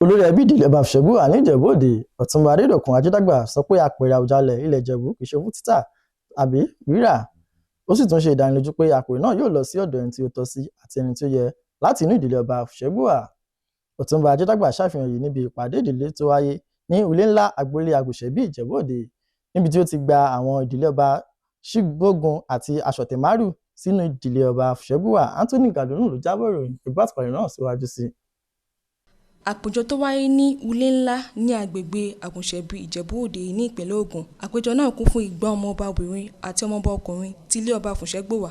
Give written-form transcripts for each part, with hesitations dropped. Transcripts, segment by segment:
Olórí ẹbí ìdílé ọba Fùsẹ̀gbùwà nìjẹ̀bú Òde, Ọ̀túnba Adédọ̀kun Ajídàgbà, sọ pé apẹ̀rẹ̀ Àwùjalẹ̀ ilẹ̀ Ìjẹ̀bú kì í ṣe fún títà àbí rírà. Ó sì tún ṣe ìdánilójú pé apẹ̀rẹ̀ náà yóò lọ sí ọ̀dọ̀ ẹni tí ó tọ́ sí àti ẹni tí ó yẹ láti inú ìdílé ọba Fùsẹ̀gbùwà. Ọ̀túnba Ajídàgbà ṣàfihàn yìí níbi ìpàdé ìdílé tó wáyé ní Ilé Ńlá, agboolé Àgùṣẹ̀bí, Ìjẹ̀bú Òde, níbi tí ó ti gba àwọn ìdílé ọba Ṣígbógun àti Aṣọ̀tẹ̀márù sínú ìdílé ọba Fùsẹ̀gbùwà. Anthony Gàlónù ló jábọ̀ ìròyìn ìgbà àtìpàdé náà síwájú sí i. Àpèjọ tó wáyé ní Ulé Ńlá ní agbègbè Àgùnṣẹ̀bí, Ìjẹ̀bú Òde ní ìpínlẹ̀ Ògùn. Àpéjọ náà kún fún igba ọmọọba obìnrin àti ọmọọba ọkùnrin ti ilé ọba Fùsẹ̀gbùwà.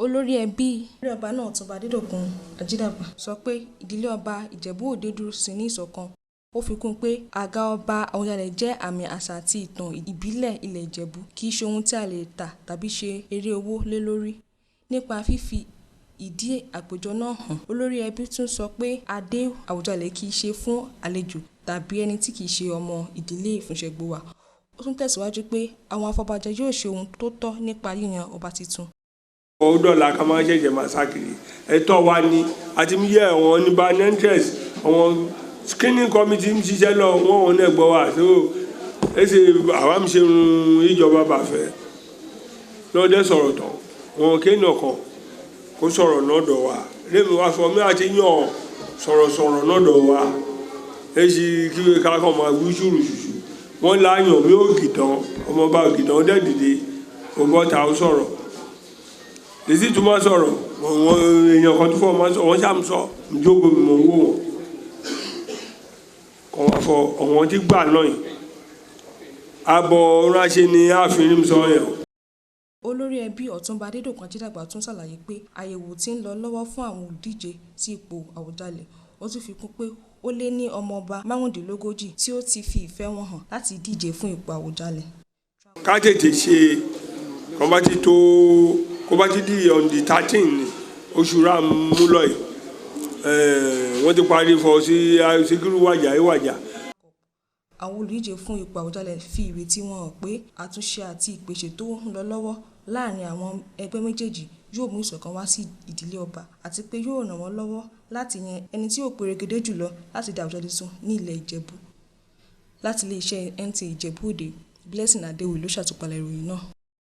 Olórí ẹbí ọba náà, Ọ̀túnba Adédọ̀kun Ajídàgbà, sọ pé ìdílé ọba Ìjẹ̀bú Òde dúró ṣinṣin ní ìṣọ̀kan. Ó fi kún un pé àga ọba Àwùjalẹ̀ jẹ́ àmì àṣà àti ìtàn ìbílẹ̀ ilẹ̀ Ìjẹ̀bú, kì í ṣe ohun tí a lè tà tàbí ṣe èrè owó lé lórí. Nípa fífi ìdí àpéjọ náà hàn, olórí ẹbí tún sọ pé adé Àwùjalẹ̀ kì í ṣe fún àlejò tàbí ẹni tí kì í ṣe ọmọ ìdílé Fùsẹ̀gbùwà. Ó tún tẹ̀síwájú pé àwọn afọbajẹ yóò ṣe ohun tó tọ́ nípa yíyan ọba tuntun. Ó dọ̀la ká máa ṣẹ̀ṣẹ̀ máa sá kiri. Ẹ̀tọ́ wa ni àti yẹ àwọn ní bá interest. Àwọn screening committee ń ṣiṣẹ́ lọ, wọ́n wọn náà gbọ́ wa. So ẹsẹ̀ àwa ń ṣe ìjọba bàfẹ́ lọ́dẹ sọ̀rọ̀ tán, wọn kéèyàn kan kó sọ̀rọ̀ nọ́dọ̀ wa. Lẹ́mi wá fọ mí àti yàn sọ̀rọ̀sọ̀rọ̀ nọ́dọ̀ wa. Èsì kí ká kàn máa wí ṣùrùṣùṣù. Wọ́n láyàn mí ò gìdán, ọmọọba ògìdán dẹ̀ dìde, ó bọ́ta, ó sọ̀rọ̀. Lèsì tó máa sọ̀rọ̀, wọn èèyàn kan tó fọ́ máa sọ, wọ́n ṣàm sọ ìjókòó mi, mò ń wò wọ́n kọ́ wọn fọ ọ̀wọ́n tí gbà náà yìí. Àbọ̀ ránṣẹ́ ni ààfin sọ yẹn o. Olórí ẹbí Ọ̀túnba Adédọ̀kun Ajídàgbà tún ṣàlàyé pé àyẹ̀wò ti ń lọ lọ́wọ́ fún àwọn olùdíje sí ipò Àwùjalẹ̀. Ó tún fi kún pé ó lé ní ọmọọba 35 tí ó ti fi ìfẹ́ wọn hàn láti díje fún ipò Àwùjalẹ̀. Ká tètè ṣe kó bá ti tó, kó bá ti di on the 13 oṣù rà mú lọ yìí, wọ́n ti parí fọ sí Síkírù wàjà ìwàjà. Àwọn olùdíje fún ipò Àwùjalẹ̀ fi ìrètí wọn hàn pé àtúnṣe àti ìpèsè tó ń lọ lọ́wọ́ láàrin àwọn ẹgbẹ́ méjèèjì yóò mú ìṣọ̀kan wá sí ìdílé ọba, àti pé yóò ràn wọ́n lọ́wọ́ láti yan ẹni tí yóò perégedé jùlọ láti di Àwùjalẹ̀ tuntun ní ilẹ̀ Ìjẹ̀bú. Láti iléeṣẹ́ NTA Ìjẹ̀bú Òde, Blessing Adéwuyì ló ṣàtúpalẹ̀ ìròyìn náà.